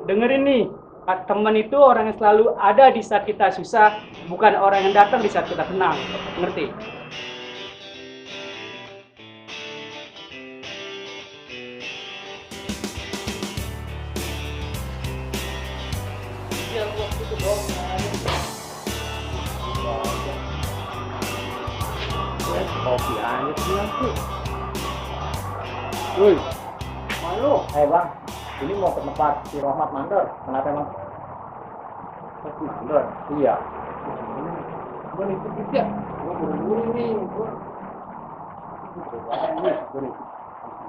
dengerin nih. Teman itu orang yang selalu ada di saat kita susah, bukan orang yang datang di saat kita senang. Ngerti? Iya, gua itu dong. Kopi aja sih nanti. Woi, Malu. Bang, ini mau ke tempat si Rohmat mandor. Kenapa emang? mandor. Iya. Gua nih sedikit ya. Gua buru-buru nih. Gua nih.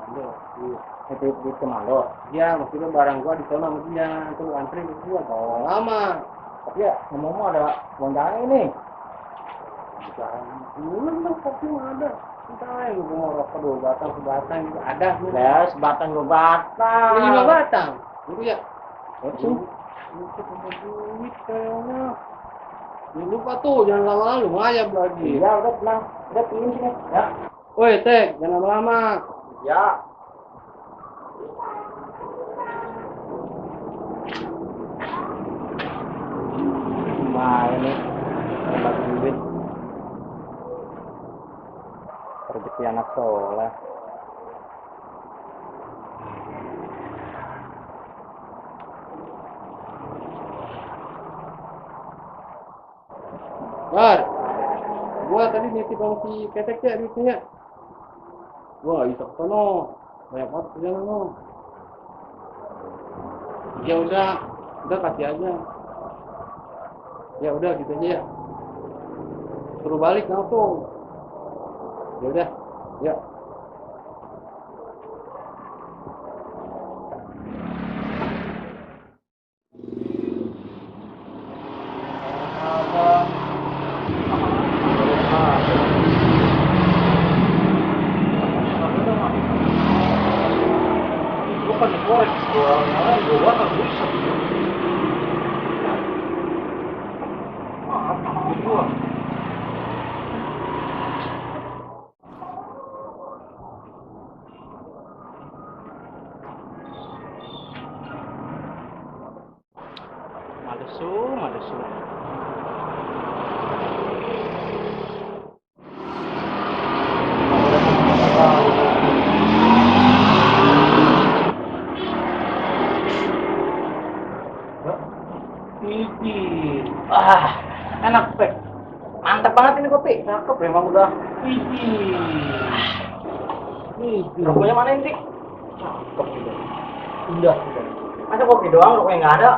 Mandor. Itu ke mandor. Ya, maksudnya barang gua di sana sama dia. Tuh antri ke gua. Oh, lama. Tapi ya, ngomong ada lonjangan ini. Bulan lah, kopi mah ada. Entah ya, gua mau rokok 2 batang, sebatang gitu. Ada. Ya, sebatang 2 batang. 5 batang. Gitu ya. Itu. Itu punya duit kayaknya. Ya, lupa tuh, jangan lama-lama, lumayan lagi. Iya, udah tenang. Udah pilih sini. Ya. Woi, Tek, jangan lama-lama. Ya. Nah, ini bagi duit. Rezeki anak soleh. Bar, gua tadi nitip sama si Ketek ya duitnya. Wah, isok sono. Banyak banget kerjaan lo. Ya udah kasih aja. Ya udah gitu aja ya. Suruh balik langsung. Ya udah, ya. Bukan korek, gua kan bisa. Gua. Malesu. Enak, Pek. Mantap banget ini kopi. Cakep, memang udah. Rokoknya mana ini? Cakep juga. Udah. Masa kopi doang, rokoknya nggak ada?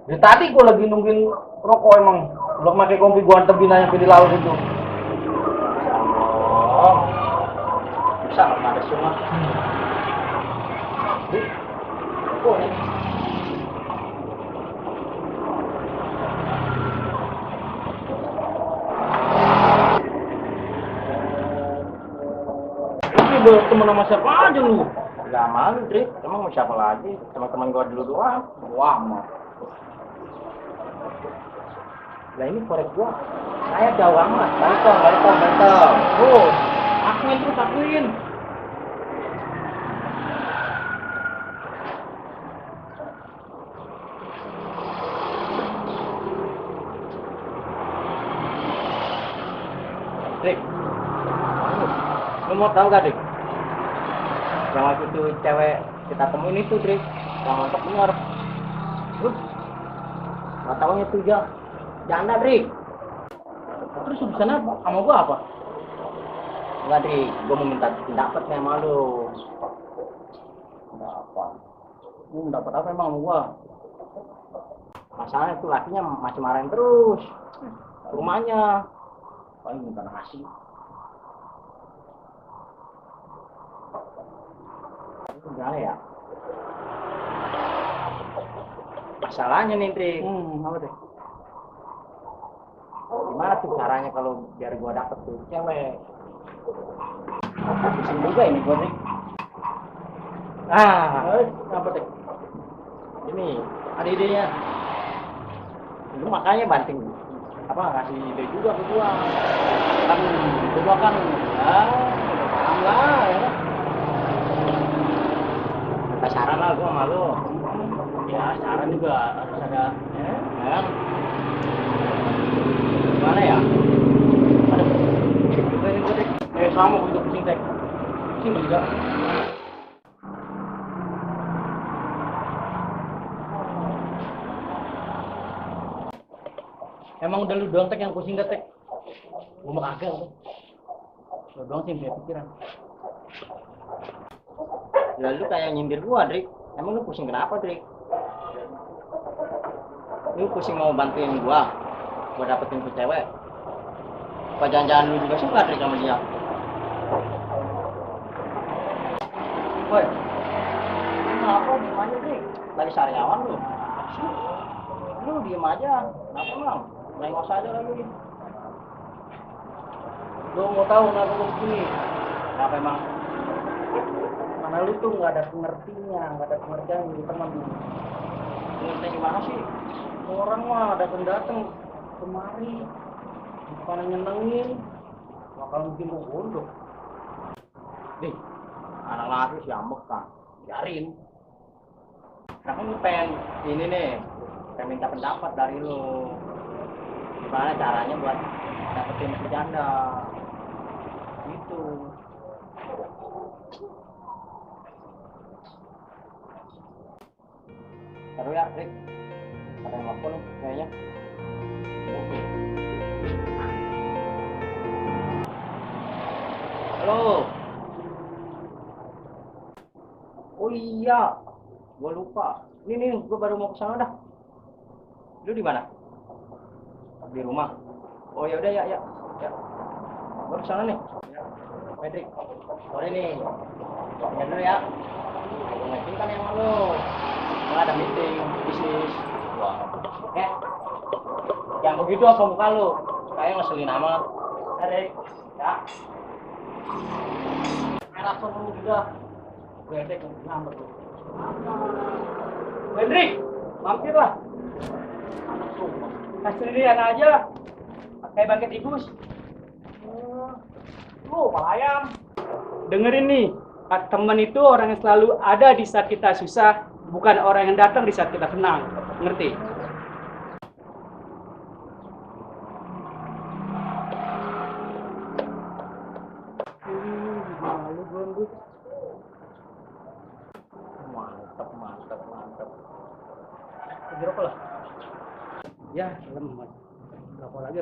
Dari tadi gua lagi nungguin rokok emang. Belum pakai kopi gua antepin aja di laut itu. Oh. Bisa ada semua. Rokoknya. Berteman sama siapa aja lu? Gak malu, Drik. Emang mau siapa lagi? Teman-teman gua dulu doang. Wah, mah. Lah ini korek gua. Saya jauh amat. Bantong. Oh, akuin. Drik. Lu mau tahu gak, Drik? Yang waktu itu cewek kita temuin itu, Drik. Yang mantap bener. Gak taunya tuh ya. Janda, Drik. Terus urusan apa? Sama gua apa? Enggak, Drik. Gua mau minta pendapat nih sama lu. Apa? Lu mendapat apa emang sama gua? Masalahnya tuh lakinya masih marahin terus. Ke rumahnya. Paling minta nasi. Gimana ya? Masalahnya nih, Drik. Apa deh? Gimana tuh caranya kalau biar gua dapet tuh cewek? Pusing juga ini gua, Drik. Apa deh? Ini ada idenya. Lu makanya banting apa ngasih ide juga ke gua. Kan gua kan ya udah paham lah ya. Minta saran lah gua sama lu. Ya, saran juga harus ada. Kan? Gimana ya? Aduh, ini gue Tek. Sama gue juga pusing Tek. Pusing juga. Emang udah lu doang Tek yang pusing gak Tek? Gue mah kagak tuh. Lu doang sih yang punya pikiran. Lalu kayak nyindir gua, Drik. Emang lu pusing kenapa, Drik? Lu pusing mau bantuin gua dapetin tuh cewek. Apa jangan-jangan lu juga suka Drik sama dia? Woi, kenapa diem aja Drik? Lagi sariawan lu. Lu diem aja. Kenapa bang? Nengok saja lagi. Lu mau tahu kenapa gua begini? Kenapa emang? Karena lu tuh nggak ada pengertiannya, nggak ada pengertian di teman. Pengertian gimana sih? Orang mah datang kemari, bukan nyenengin, bakal bikin lu gondok. Nih, anak laki si ambek kan, biarin. Nah kan lu pengen ini nih, pengen minta pendapat dari lu. Gimana caranya buat dapetin bercanda? Gitu. Taruh ya, Rick. Ada yang nelfon nih, kayaknya. Halo. Oh iya, gua lupa. Ini gua baru mau ke sana dah. Lu di mana? Di rumah. Oh ya udah ya. Gua ke sana nih. Patrick. Sorry nih. Ya dulu ya. Gua ngecek kan yang lu. Gua ada meeting bisnis. Wah. Yang begitu apa muka lu? Kayak ngeselin amat. Patrick. Ya. Langsung lu juga. Patrick ngambek lu. Hendrik, mampir lah. Kasih sendirian aja. Kayak bangkit tikus. Lu malayam. Dengerin nih, teman itu orang yang selalu ada di saat kita susah, bukan orang yang datang di saat kita senang. Ngerti? Mantap. Rokok lah. Ya, lemas. Rokok lagi.